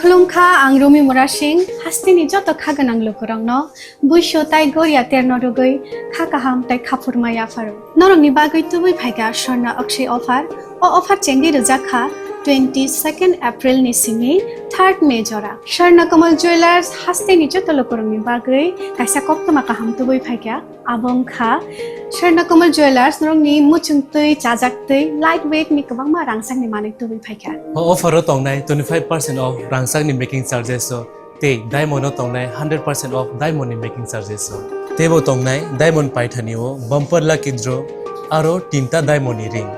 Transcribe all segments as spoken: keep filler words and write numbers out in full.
Khulumkha, ang Rumi Murasing, hasteni joto kha gwnang lukurokno buisu tai goria terno rwgwi kha kaham tai khaphurma yapharo. Norokni bagwi tubui phaikha Swarna Akshay offer. O offer chengwi rwjak kha twenty second April ni simi third May jora. Swarna Kamal Jewellers hasteni joto lukurokni bagwi kaisa koktwma kaham tubui phaikha. Abo wngkha Swarna Kamal Jewellers, norokni muchung twi, chajak twi, light weight ni kwbangma rangchakni manwi tubui phaikha. O offer o tongnai twenty five percent off rangchakni making charges o, tei diamond o tongnai hundred percent off diamond ni making charges o. Teibo tongnai diamond paithani o bumper lucky draw, aro tinta diamond ni ring,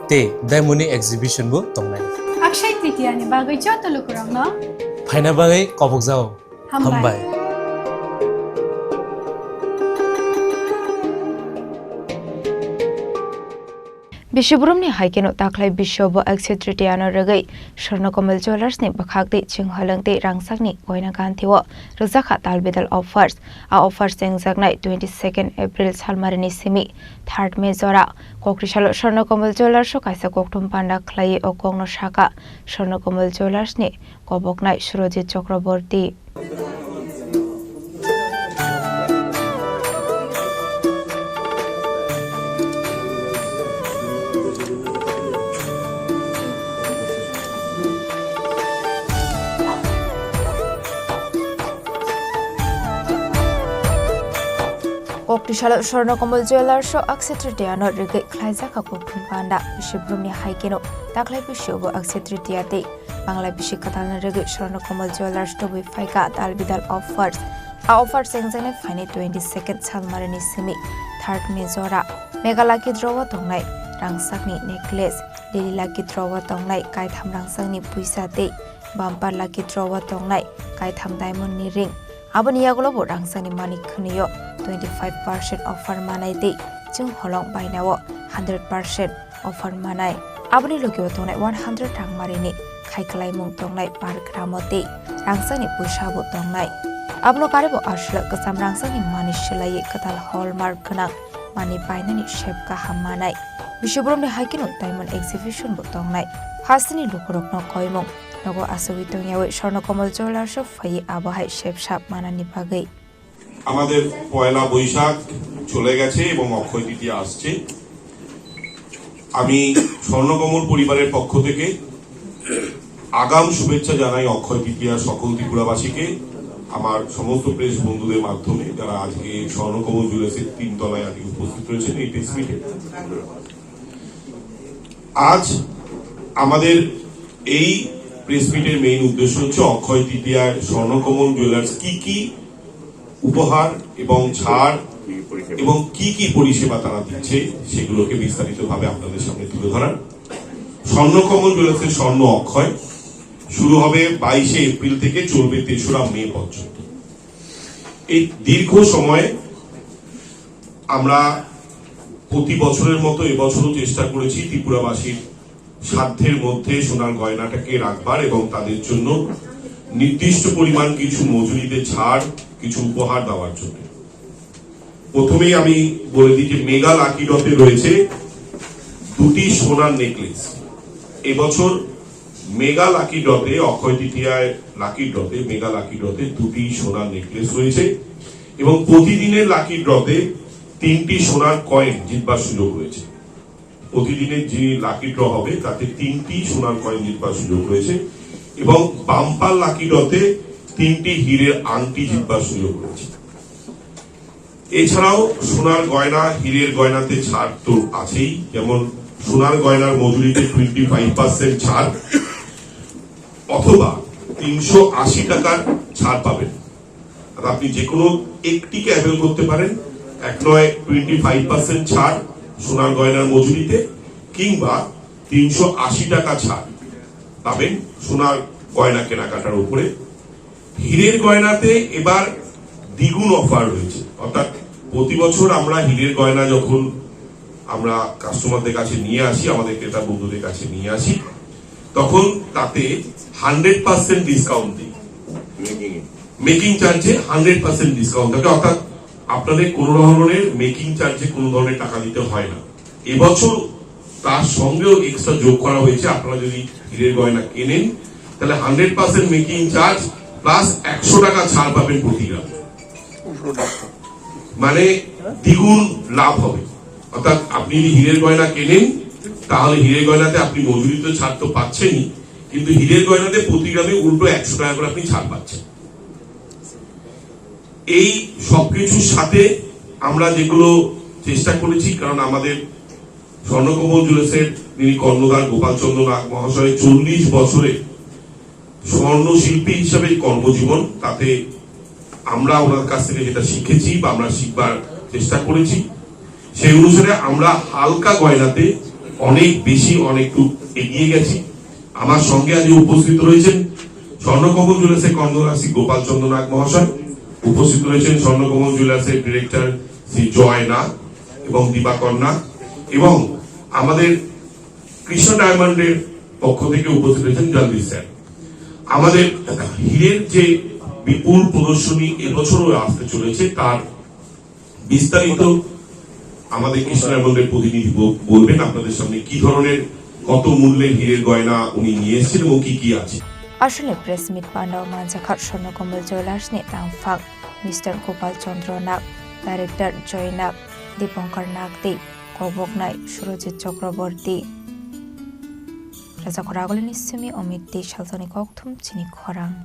tei diamond ni exhibition bo tongnai. Akshay Tritiya ni bagwi joto lukurokno phaina bagwi kobokjao. Hambai. Hambai. Bisibrumni hai kheno taklai bisio bo Akshay Tritiya no rwgwi Swarna Kamal Jewellers ni bwkhak tei chwnghalwng tei rangchakni goina ganthi o rwjakha tal bidal offers. A offers chengjaknai twenty second April salmarini simi third May jora. Kokri salo Swarna Kamal Jewellers o kaisa kokthum panda khlaiwi o kokno sakha Swarna Kamal Jewellers ni koboknai Surojit Chakraborty. Kokri salo Swarna Kamal Jewellers o Akshay Tritiya no rwgwi khlaijak kokthum panda. Bisibrumni hai kheno taklai bisio bo Akshay Tritiya tei Bangla bisi kwtalna rwgwi Swarna Kamal Jewellers tubui phaikha tal bidal offers. A offer chengjaknai phainai twenty second salmarini simi third May jora. Mega lucky draw o tongnai rangchakni necklace, daily lucky draw o tongnai kaitham rangchakni puisa tei bumper lucky draw o tongnai kaitham diamond ni ring. Aboni yagulo bo rangchakni manik khwnwi o twenty five percent offer manai tei chwng holong bainao hundred percent offer manai. Aboni logi o tongnai one hundred rang marini khai kwlaimung tongnai per gram o tei rangchakni puisa bo tongnai. Abono kare bo aswk kwcham rangchakni mani swlaiwi kwtal hallmark gwnang mani painani sep kaham manai. Bisibrumni hai kheno diamond exhibition bo tongnai. Hasteni lukurokno koimung nogo achugwi tongyawi Swarna Kamal Jewellers o phaiwi abo hai sep sap manani bagwi. আমাদের পয়লা বৈশাখ চলে গেছে এবং অক্ষয় তৃতীয়া আসছে। আমি স্বর্ণকমল পরিবারের পক্ষ থেকে আগাম শুভেচ্ছা জানাই অক্ষয় তৃতীয়া সকল ত্রিপুরাবাসীকে, আমার সমস্ত প্রেস বন্ধুদের মাধ্যমে, যারা আজকে স্বর্ণকমল জুয়েলার্সের তিনতলায় আজকে উপস্থিত রয়েছেন এই প্রেস মিটে। আজ আমাদের এই প্রেস মিটের মেইন উদ্দেশ্য হচ্ছে অক্ষয় তৃতীয়ায় স্বর্ণকমল জুয়েলার্স কি কি উপহার এবং ছাড় এবং কি কি পরিষেবা তারা দিচ্ছে, সেগুলোকে বিস্তারিতভাবে আপনাদের সামনে তুলে ধরার। স্বর্ণকমল জুয়েলার্সের স্বর্ণ অক্ষয় শুরু হবে বাইশে এপ্রিল থেকে, চলবে তেসরা মে পর্যন্ত। এই দীর্ঘ সময়ে আমরা প্রতি বছরের মতো এবছরও চেষ্টা করেছি ত্রিপুরাবাসীর সাধ্যের মধ্যে সোনার গয়নাটাকে রাখবার এবং তাদের জন্য নির্দিষ্ট পরিমাণ কিছু মজুরিতে ছাড়, কিছু উপহার দেওয়ার জন্য। প্রথমেই আমি বলে দিই যে মেগা লাকি ড্রতে রয়েছে দুটি সোনার নেকলেস। এবছর মেগা লাকি ড্রতে, অক্ষয় তৃতীয়ায় লাকি ড্রতে, মেগা লাকি ড্রতে দুটি সোনার নেকলেস রয়েছে এবং প্রতিদিনের লাকি ড্রতে তিনটি সোনার কয়েন জিতবার সুযোগ রয়েছে। প্রতিদিনের যে লাকি ড্র হবে, তাতে তিনটি সোনার কয়েন জিতবার সুযোগ রয়েছে এবং বাম্পার লাকি ড্রতে তিনটি হীরের আংটি জিতবার সুযোগ রয়েছে। এছাড়াও সোনার গয়না, হীরের গয়নাতে ছাড় তো আছেই, যেমন সোনার গয়নার মজুরিতে টোয়েন্টি ফাইভ পার্সেন্ট ছাড় অথবা তিনশো আশি টাকার ছাড় পাবেন। আর আপনি যে কোনো একটিকে অ্যাভেল করতে পারেন, এক নয় টোয়েন্টি ফাইভ পার্সেন্ট ছাড় সোনার গয়নার মজুরিতে, কিংবা তিনশো আশি টাকা ছাড় পাবেন সোনার গয়না কেনাকাটার উপরে। হীরের গয়নাতে এবার দ্বিগুণ অফার রয়েছে, অর্থাৎ প্রতি বছর আমরা হীরের গয়না যখন আমরা কাস্টমারদের কাছে নিয়ে আসি, আমাদের ক্রেতা বন্ধুদের কাছে নিয়ে আসি, তখন তাতে হান্ড্রেড পার্সেন্ট ডিসকাউন্ট দিই। মেকিং চার্জে হান্ড্রেড পার্সেন্ট ডিসকাউন্ট থাকে, অর্থাৎ আপনাদের কোনো ধরনের মেকিং চার্জে কোনো ধরনের টাকা দিতে হয় না। এবছর তার সঙ্গেও এক্সট্রা যোগ করা হয়েছে, আপনারা যদি হীরের গয়না কেনেন, তাহলে hundred percent making charge plus একশো টাকা ছাড় পাবেন প্রতি গ্রামে, মানে দ্বিগুণ লাভ হবে। অর্থাৎ আপনি যদি হীরের গয়না কেনেন, তাহলে হীরের গয়নাতে আপনি মজুরি তো ছাড় তো পাচ্ছেনই, কিন্তু হীরের গয়নাতে প্রতি গ্রামে উল্টো একশো টাকা করে আপনি ছাড় পাচ্ছেন। এই সবকিছুর সাথে আমরা যেগুলো চেষ্টা করেছি, কারণ আমাদের স্বর্ণকমল জুয়েলার্সের যিনি কর্ণধার গোপালচন্দ্র নাগ মহাশয় চল্লিশ বছরে স্বর্ণশিল্পী হিসাবে কর্মজীবন, তাতে আমরা ওনার কাছ থেকে যেটা শিখেছি বা আমরা শিখবার চেষ্টা করেছি, সেই অনুসারে আমরা হালকা গয়নাতে অনেক বেশি, অনেকটু এগিয়ে গেছি। আমার সঙ্গে আজ উপস্থিত রয়েছেন স্বর্ণকমল জুয়েলার্সের কর্ণধার শ্রী গোপালচন্দ্র নাগ মহাশয়, উপস্থিত রয়েছেন স্বর্ণকমল জুয়েলার্সের ডিরেক্টর শ্রী জয় নাগ এবং দিবাকর নাগ, এবং আমাদের কৃষ্ণ ডায়মন্ডের পক্ষ থেকে উপস্থিত রয়েছেন জলদীপ স্যার। আমাদের হীরের যে বিপুল প্রদর্শনী এবছরও আসতে চলেছে, তার বিস্তারিত আমাদের কৃষ্ণ ডায়মন্ডের প্রতিনিধি ব-, বলবেন আপনাদের সামনে কি ধরনের, কত মূল্যের হীরের গয়না উনি নিয়ে এসেছেন এবং কি কি আছে। Aswkni press meet panda o manjakha Swarnakomal Jewellers ni tangphang Mister Gopal Chandra Nag, Director Joy Nag, Dipankar Nag tei kokboknai Surojit Chakraborty. Rajakhor Agulini simi Omit tei Salsani kokthum chini khorang.